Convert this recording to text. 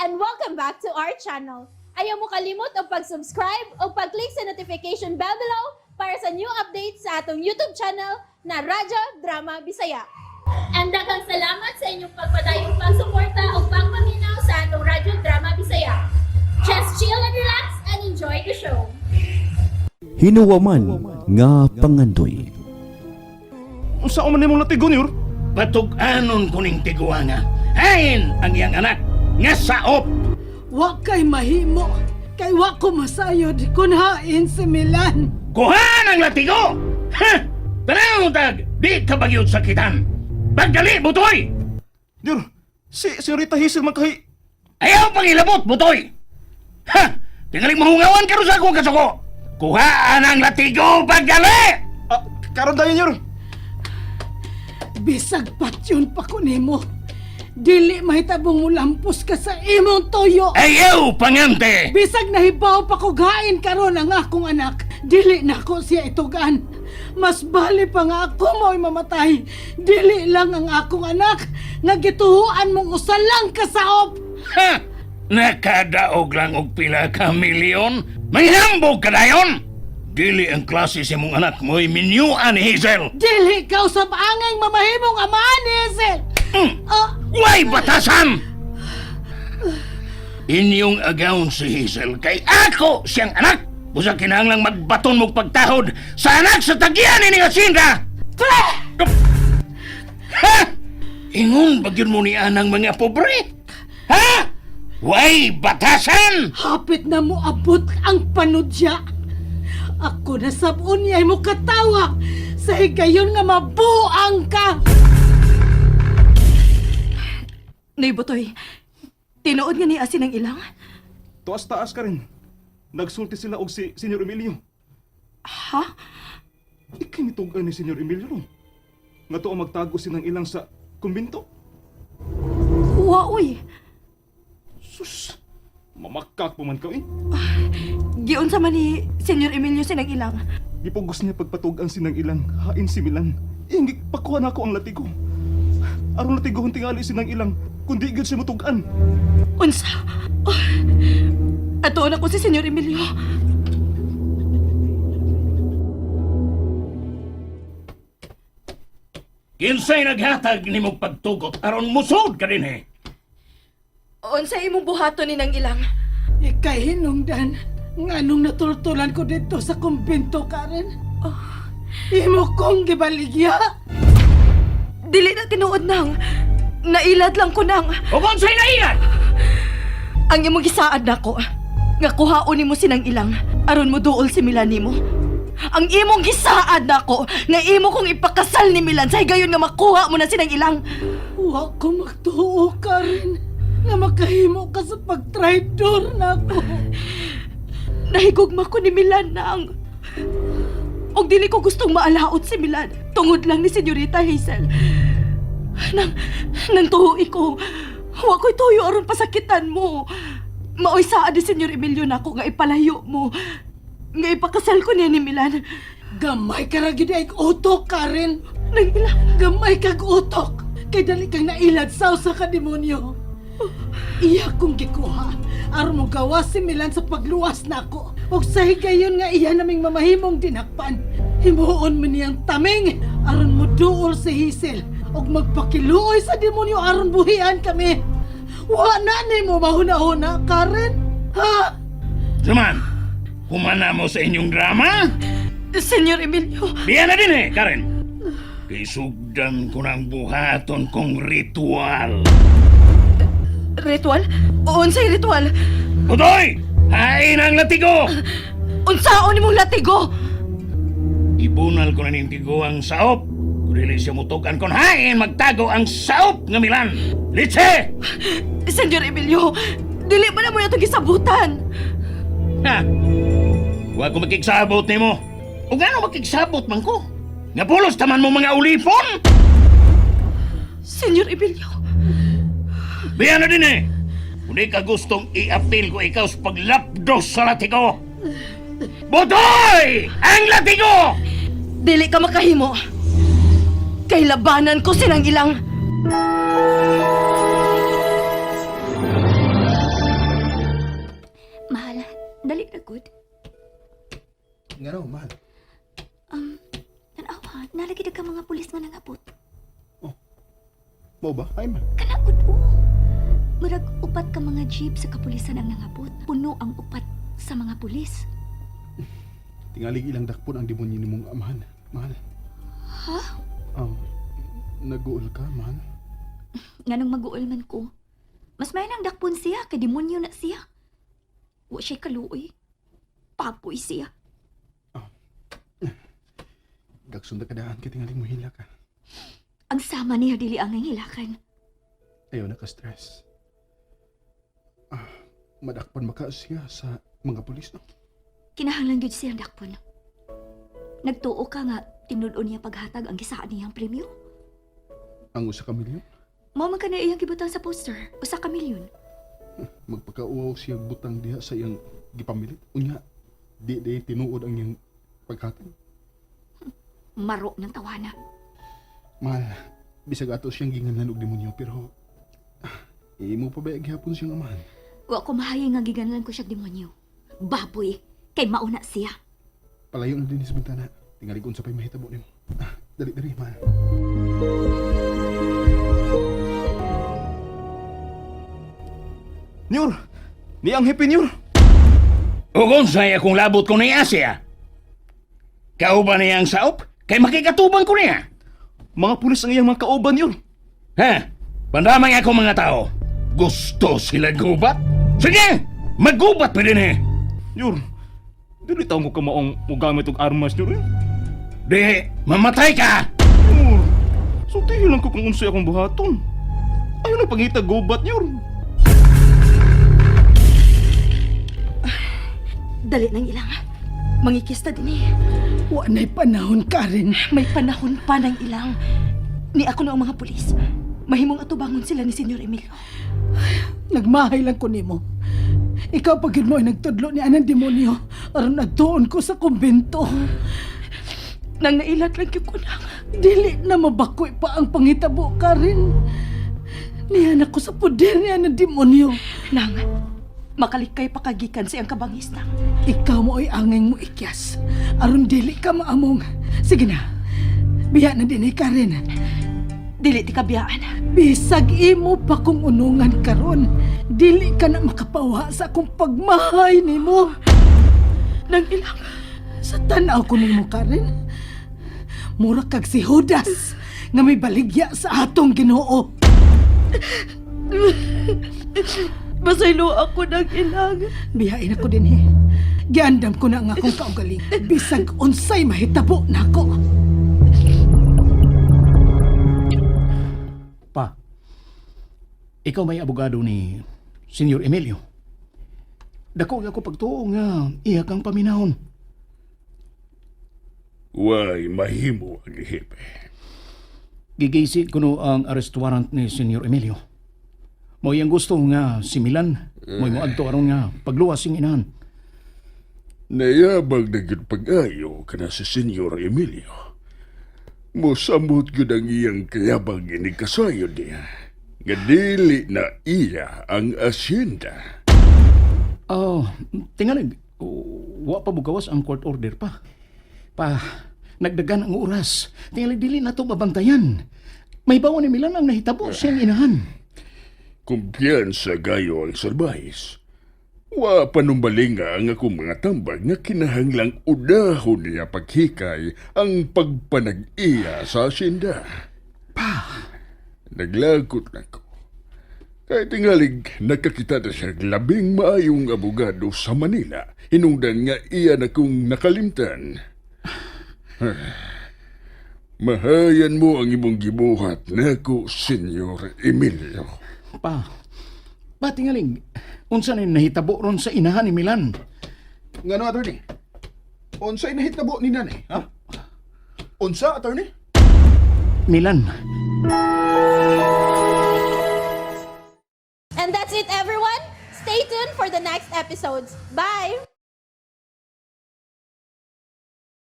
And welcome back to our channel. Ayaw mo kalimot og pag-subscribe o pag-click sa notification bell below para sa new updates sa atong YouTube channel na Radyo Drama Bisaya. And daghang salamat sa inyong pagpadayong pagsuporta o pagpaminaw sa atong Radyo Drama Bisaya. Just chill and relax and enjoy the show. Hinuwaman nga pangandoy. Unsa man nimong latigo, Nyor? Patug-anon ko ning tiguanga. Hain ang iyang anak nga saop. Wa kay mahimo. Kay wa ko masayod kun hain si Milan. Kuha ng latigo! Ha! Tanaw tag, di ka bagyod sakitan. Pagdali, butoy! Nyor, si Senyorita Hazel man kay. Ayaw pangilabot, butoy! Ha! Tingaling mahungawan karon sa akong kasuko. Kuhaan ang latigo, pagdali! Ah, karon dayon, Nyor. Bisag patyon pa ko nimo. Dili mahitabong mulampos ka sa imong toyo. Ayaw pangante! Bisag nahibaw pa ko gain karon ang akong anak. Dili nako siya itugan. Mas bali pa nga ako mo'y mamatay. Dili lang ang akong anak nga gituhuan mong usa lang kasaop. Ha! Nakadaog lang og pila ka milyon? May hambog ka dayon! Dili ang klase sa imong anak mo'y minyuan ni Hazel. Dili ka usab angay mamahimong amaan ni Hazel. Ah, Way batasan! Inyong agawon si Hazel kay ako siyang anak. Busa kinahanglang magbaton mong pagtahod sa anak sa tagyan ni nga sinda! Ha? Ingon ba gyud mo ni anang mga pobre? Ha? Way batasan! Hapit na mo abot ang panudya. Ako na sabon niya mo katawa sa higayon nga mabuang ka. Nay Butoy, tinuod nga ni asin ang ilang? Tuas taas ka rin. Nagsulti sila og si Senyor Emilio. Ha? Ikay nitugan ni Senyor Emilio ron. Nga tuo magtago sinang ilang sa kumbinto. Wa, uy. Sus! Mamakak pa man ka eh. Giunsa man ni Senyor Emilio sinang ilang. Gipugos niya pagpatugan sinang ilang, hain si Milan. Ingig pakuha na ako ang latigo. Aron latigohon tingali sinang ilang, kundi gyud siya mutugan. Unsa? Oh, ato na ko si Senyor Emilio. Kinsay naghatag nimo pagtugot aron musod ka dinhi? Unsa imong buhaton ni nang ilang? Ikay hinungdan nga nung natultulan ko dito sa kumbento, Karen. Imo kong gibaligya. Dili na tinuod nang. Nailad lang ko nang. Ug unsay nailan? Ang imong gisaad nako. Nga kuhaon nimo sinang ilang aron mo duol si Milan nimo. Ang imong gisaad nako nga imo kong ipakasal ni Milan sa higayon nga makuha mo na sinang ilang. Wa ko magtuo, Karen, nga makahimo ka sa pagtraidor nako. Nahigugma ko ni Milan nang. Og dili ko gustong maalaot si Milan tungod lang ni Senyorita Hazel. Nang tuhi ko. Wa ko'y tuyo aron pasakitan mo. Maoy saad ni Senyor Emilio nako nga ipalayo mo. Nga ipakasal ko niya ni Milan. Gamay ka ra gyud ay utok, Karen. Nang ilang. Gamay kag utok. Kay dali kang nailad sa usa ka demonyo. Iya kong gikuha. Aron mo gawas si Milan sa pagluwas nako. Og sa higayon nga iya naming mamahimong dinakpan. Himuon mo niyang taming aron mo duol si Hazel og magpakiluoy sa demonyo aron buhian kami. Wa na nimo mahuna-huna, Karen. Ha? Suman, humana mo sa inyong drama? Senyor Emilio, Diyan na din eh, Karen. Kisugdan ko ng buhaton kong ritual. Ritual? Unsay ritual? Butoy! Hain ang latigo! Unsaon nimong latigo? Ibunal ko na ning tigo ang saop. Kung dili siya mutugan kon hain magtago ang saop nga Milan. Litse! Senyor Emilio, dili ba na mo itong gisabutan? Ha? Wa ko makigsabot nimo. O ngano makigsabot man ko? Nga pulos taman mo mga ulipon? Senyor Emilio, Biyan na din eh. Kung di ka gustong i-appeal ko ikaw sa paglapdos sa latigo. Butoy! Ang latigo! Dili ka makahimo. Kay labanan ko sinang ilang. Ngano, mahal? Tanawa, nalagi ka mga pulis nga nangabot. Mao ba? Ay man. Kana gud o. Murag upat ka mga jeep sa kapulisan ang nangabot. Puno ang upat sa mga pulis. Tingalig ilang dakpon ang demonyo nimong amahan, mahal. Ha? Nag-uol ka, mahal? Nganong mag-uol man ko. Mas may nang dakpon siya kay demonyo na siya. Wa siya kaluoy. Papoy siya. Gagsun ka daan kay tingalig mo hila ka. Ang sama niya dili ang hilakan. Ayaw na ka-stress. Ah, madakpan maka siya sa mga pulis, no? Kinahanglan gyud siyang dakpon. Nagtuo ka nga tinud-on niya paghatag ang gisaad niyang premyo. Ang usa ka milyon. Mao man kana iyang gibutang sa poster, usa ka milyon. Magpakauaw siya butang diha sa iyang gipamilit. Unya, di di tinuod ang iyang paghatag. Maro ng tawana. Mahal, bisag ato siyang ginganlan og demonyo pero imo pa ba gihapon siyang amahan? Wa ko mahayi nga giganlan ko siya demonyo. Baboy, kay mauna siya. Palayo na din sa bintana. Tingali kung sa pa'y mahitabo nimo. Ah, dali dali, mahal. Nyor! Ni ang happy Nyor! Ug unsay akong labot ko niya siya? Kauban niya ang saop? Kay makikatubang ko niya. Mga pulis ang iyang mga kauban, Nyor! Ha? Pandamay ako mga tao. Gusto sila gubat? Sige! Maggubat pa din eh! Nyor, dili taong ko kamaong mugamit og armas, Nyor. Eh. Di, mamatay ka! Nyor, sultihin lang ko kung unsay akong buhaton. Ayaw na pangita gubat, Nyor. Dali nang ilang. Mangikista din eh. Wa na'y panahon, Karen. May panahon pa ng ilang. Ni ako na ang mga pulis. Mahimong atubangon sila ni Senyor Emilio. Nagmahay lang ko nimo. Ikaw pag mo ay nagtudlo ni anang demonyo aron adtuon ko sa kumbento. Nang nailat lang gyud ko nang. Dili na mabakoy pa ang pangitabo, Karen. Niyan ako sa poder ni anang demonyo. Nang, makalikay pa kagikan siyang kabangis nang. Ikaw mo ay angeng mo ikyas. Aron dili ka maamong. Sige na. Biya na din Karen. Dili ti kabiyaan. Bisag imo pa kung unungan karon. Dili ka na makapawa sa akong pagmahay nimo. Nang ilang. Sa tanaw ko nimo Karen. Mura kag si Judas nga may baligya sa atong Ginoo. Masaylo ako ng ilang. Biyain ako din eh. Giandam ko na ang akong kaugaling. Bisag unsay mahitabo nako. Pa, ikaw may abogado ni Senyor Emilio. Dako ako pagtuo nga iya kang paminahon. Way mahimo ang hepe. Gigisi kuno ang arrest warrant ni Senyor Emilio. Mo iyang gusto nga si Milan, mo'y moadto aron nga pagluwas sing inahan. Nayabag na gyud pag-ayo kana si Senyor Emilio. Mosamot gyud ang iyang kayabag ini kasayod niya. Nga dili na iya ang asyenda. Oh, tingalig, wa pa bugawas ang court order pa. Pa, nagdagan ang oras. Tingalig dili na to mabantayan. May bawa ni Milan ang nahitabo siyang inahan. Kumpiyansa gayo ang sarbais. Wa panumbalinga ang akong mga tambag nga kinahanglang udahon niya paghikay ang pagpanag-iya sa asyenda. Pa, Naglagot na ko. Kahit tingalig, nakakita na siya labing maayong abogado sa Manila. Hinungdan nga iya na kong nakalimtan. Mahayan mo ang imong gibuhat nako, Senyor Emilio. Pa, pa tingaling, unsa na yung nahitabo ron sa inahan ni Milan? Ngano, attorney? Unsay nahitabo ni nanay, ha? Unsa, attorney? Milan, And that's it, everyone. Stay tuned for the next episodes. Bye!